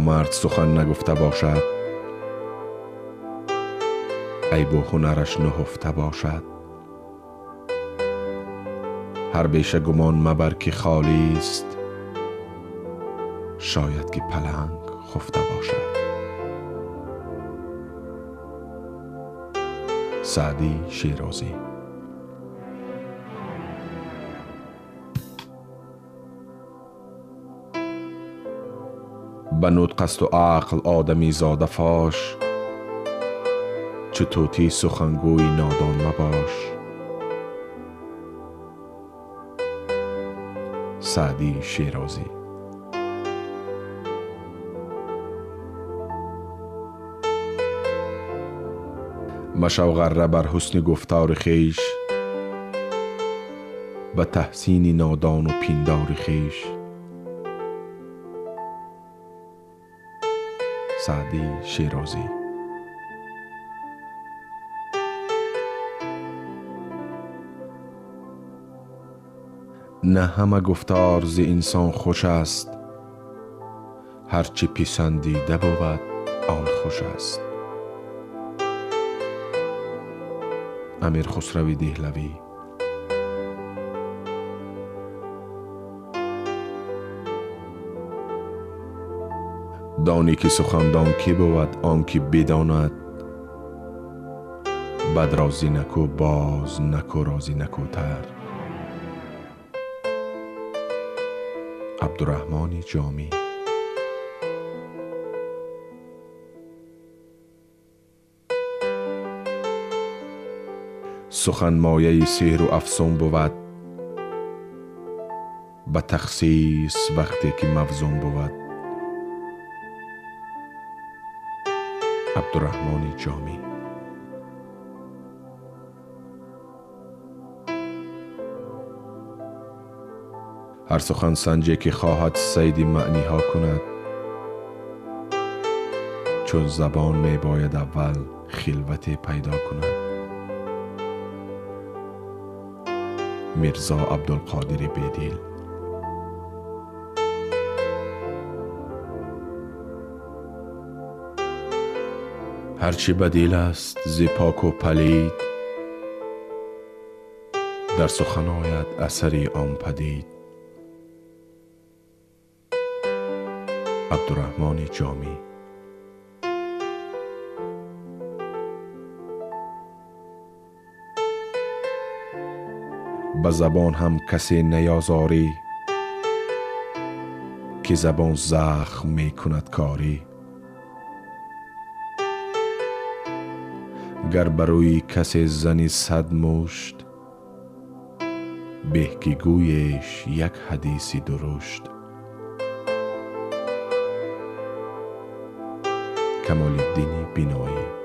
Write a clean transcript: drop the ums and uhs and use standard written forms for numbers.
Мард сухан нагуфта бошад, айбу ҳунараш нуҳуфта бошад. Ҳар беша гумон мабар ки холист, шояд ки паланг хуфта бошад. Саъдӣ Шерозӣ. Ба нутқ асту ақл одамизода фош, чу тӯтӣ сухангӯи нодон мабош. Саъдӣ Шерозӣ. Машав ғарра бар ҳусни гуфтори хеш, ба таҳсини нодону пиндори хеш. Саъдӣ Шерозӣ. На ҳама гуфтор зи инсон хуш аст, ҳарчи писандида бувад он хуш аст. Амир Хусрави Деҳлавӣ. Донӣ ки сухандон кӣ бувад он ки бидонад, бад розӣ наку боз наку розӣ накӯтар. Абдураҳмони Ҷомӣ. Сухан мояи сеҳру афсун бувад, ба тахсис вақте ки мавзун бувад. Абдураҳмони Ҷомӣ. Ҳар сухансанҷе ки хоҳад сайди маъниҳо кунад, чун забон мебояд аввал хилвате пайдо кунад. Мирзо Абдулқодири Бедил. Ҳарчи бадил аст зи поку палид, дар сухан ояд асари он падид. Абдураҳмони Ҷомӣ. Ба забон ҳам касе наёзорӣ, ки забон захм мекунад корӣ. Гар ба рӯи касе зани 100 мушт, беҳ ки гӯеш як ҳадиси дурушт. Камолиддини Биноӣ.